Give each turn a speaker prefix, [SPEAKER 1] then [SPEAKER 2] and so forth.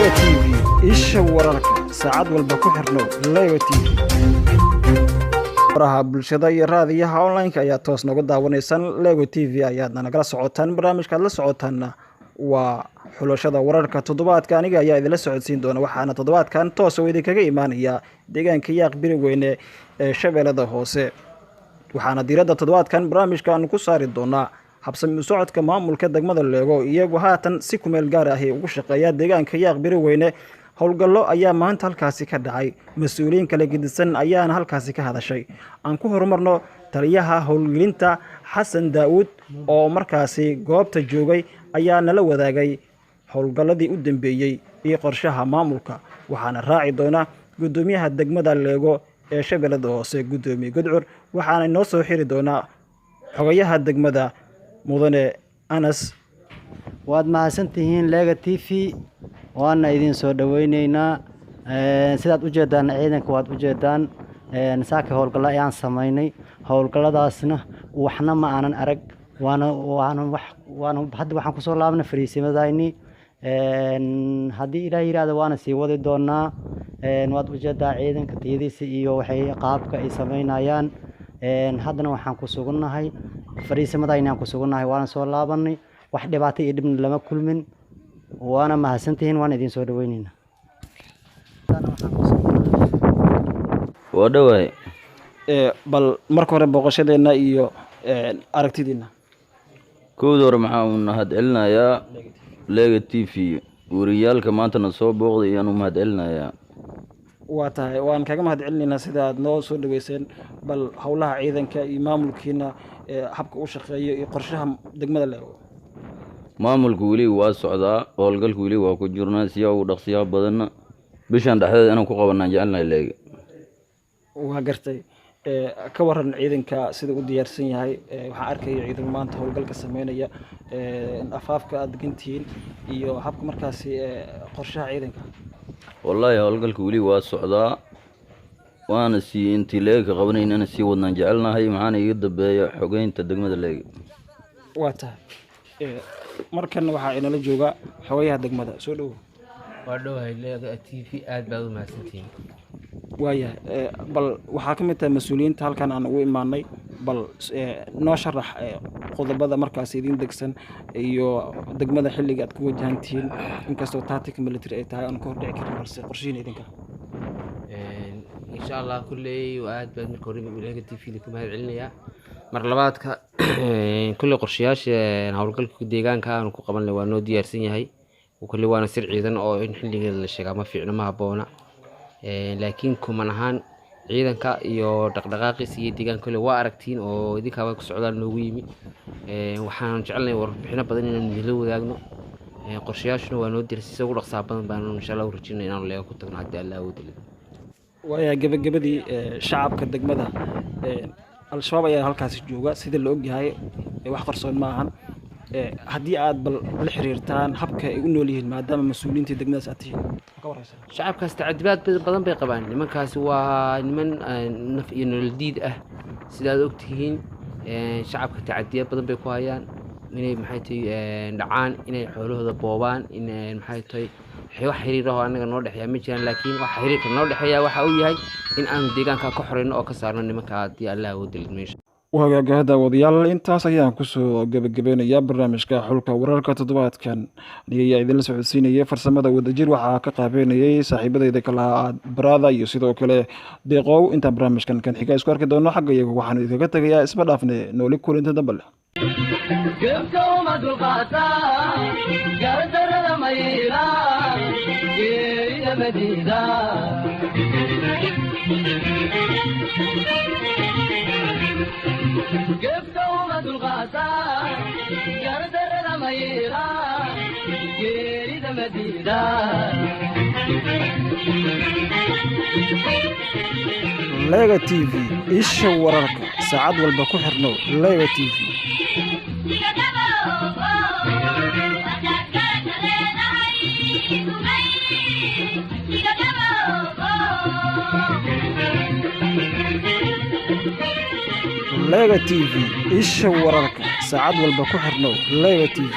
[SPEAKER 1] Lega TV, isha wararka, saacad walba ku xirnow Lega TV. Baraha bulshada iyo raadiyaha online-ka ayaa toos nooga daawanaysaan. Lego TV ayaadna nagala socotaan. Barnaamijka aad la socotaanna waa Xulashada Wararka Toddobaadka. Aniga ayaa idinla socodsiin doona, waxaana toddobaadkan toos oo idinkaga imaanaya deegaanka Yaaq Biriweyne ee Shabeellada Hoose. Waxaana diiradda toddobaadkan barnaamijka aanu ku saari doonaa habsami u socodka maamulka degmada Leego, iyagu haatan si kumeel gaar ahi ugu shaqeeya deegaanka Yaaq Biriweyne. Howlgallo ayaa maanta halkaasi ka dhacay, mas-uuliyiin kala gedisan ayaana halkaasi ka hadashay. Aan ku horumarno taliyaha howlgelinta Xasan Daa'uud oo markaasi goobta joogay ayaa nala wadaagay howlgalladii u dambeeyey iyo qorshaha maamulka. Waxaana raaci doona guddoomiyaha degmada Leego ee Shabeellada Hoose, Guddoomiye Gudcur. Waxaana inoo soo xiri doonaa xogayaha degmada, Mudane Anas.
[SPEAKER 2] Waad mahadsantihiin Leega TV, waana idin soo dhoweyneynaa. Sidaad ujeedaan ciidanka waad ujeedaan. Saaka howlgallo ayaan samaynay, howlgalladaasna waxna ma aanan arag, waana wax waana hadda waxaan kusoo laabnay fariisimadayni. Haddii Ilaah yiraahdo, waana sii wadi doonaa. Waad ujeedaa ciidanka tayadiisa iyo waxay qaabka ay samaynayaan. Haddana waxaan ku sugannahay fariisimadayni aan ku sugannahay, waana soo laabanay, wax dhibaato iyo dhibna lama kulmin. Waana mahadsantihiin, waana idin soo dhaweyneynaa.
[SPEAKER 3] Waa dhawaay.
[SPEAKER 1] Bal marka hore booqashadeenna iyo aragtidiina.
[SPEAKER 3] Kowda hore maxaa u mahad celinayaa Leega TV, wariyaalka maantana soo booqday ayaan u mahad celinayaa.
[SPEAKER 1] Waa tahay, waan kaga mahad celinaynaa sida aad noo soo dhaweyseen. Bal howlaha ciidanka iyo maamulkiina habka u shaqeeyo iyo qorshaha degmada Leego.
[SPEAKER 3] Maamulku weli waa socdaa, howlgalku weli waa ku jirnaa. Siyaa ugu dhaqsiyaa badanna bishan dhexdeeda inaan ku qabanaan jecelnahay Leega.
[SPEAKER 1] Waa gartay. Ka waran ciidanka sida u diyaarsan yahay? Waxaan arkaya ciidamo maanta howlgalka sameynaya, afaafka aad degantihiin iyo habka markaasi qorshaha ciidanka.
[SPEAKER 3] Wallaahi howlgalka weli waa socdaa, waana sii intii Leega ka qabanayn inaan sii wadnaan jecelnahay. Maxaana iga dambeeya xogeynta degmada Leega.
[SPEAKER 1] Waa tahay. Markanna waxaa inala jooga xogayaha degmada. Soo dhowo.
[SPEAKER 4] Waa dhowahay. Leega TV, aad baad u mahadsantihiin.
[SPEAKER 1] Waayahay, bal waxaa ka mid tahay mas-uuliyiinta halkan aan ugu imaanay. Bal noo sharax qodobada markaas idiin degsan iyo degmada xilliga aad ku wajahan tihiin, inkastoo tactic military ay tahay aan ka hordhici karin, balse qorshihiin idinka.
[SPEAKER 4] Insha Allah, kulley aad baad marka hore Leega TV ku mahad celinayaa. Mar labaadka, kulley qorshayaasha howlgalka deegaanka aanu ku qabanlay waa noo diyaarsan yahay. Kulley waana sir ciidan oo in xilligeeda la sheegaa ma fiicno, ma habboona. Laakiin kuman ahaan ciidanka iyo dhaqdhaqaaqiisa iyo deegaanka kulley waa aragtiin oo idinkaaba ku socdaal noogu yimi. Waxaan jecelnahay warbixino badan inaan idinla wadaagno. Qorshayaashuna waa noo diyaarsan, sida ugu dhaqsaha badan baanu insha Allah u rajeynaya inaanu Leega ku tagno haddii Allah awood leh.
[SPEAKER 1] Waayahay, gebagabadii, shacabka degmada, Al-Shabaab ayaa halkaasi jooga sida la ogyahay, wax qarsoon ma ahan. Haddii aad bal la xiriirtaan habka ay u nool yihiin, maadaama mas-uuliyiintii degmadaas aad tihiin, ma ka wareysaa?
[SPEAKER 4] Shacabkaas tacadibaad badan bay qabaan. Nimankaasi waa niman naf iyo nolol diid ah, sidaad ogtihiin. Shacabka tacadiya badan bay ku hayaan, inay maxay tahay dhacaan, inay xoolahooda boobaan, in maxay tahay wax xiriir ah oo annaga noo dhexeeya ma jiraan. Laakiin waxa xiriirka noo dhexeeya waxa uu yahay in aanu deegaanka ka xoreyno oo ka saarno nimanka haddii Allah awood meesha.
[SPEAKER 1] Wahagaaga daawadayaal, intaas ayaan kusoo gebagabeynayaa barnaamijka Xulka Wararka toddobaadkan. Aniga ayaa idinla socodsiinayay. Farsamada Wadajir waxaa ka qaabeynayay saaxiibadeyda kalaha Baraada iyo sidoo kale Deeqow. Intaan barnaamijkan kan xiga isku arki doono, xagga iyaga waxaanu idinkaga tegayaa isma dhaafne, nooli kulinta dambe leh.
[SPEAKER 5] Gebka uma dulqaataa, gardarada mayla, geerida madiida. Gebka uma dulqaataa, gardarada mayla, geerida madiida.
[SPEAKER 1] Lega TV, isha wararka, saacad walba ku xirnow Lega TV. Lega TV, isha wararka, saacad walba ku xirnow Lega TV.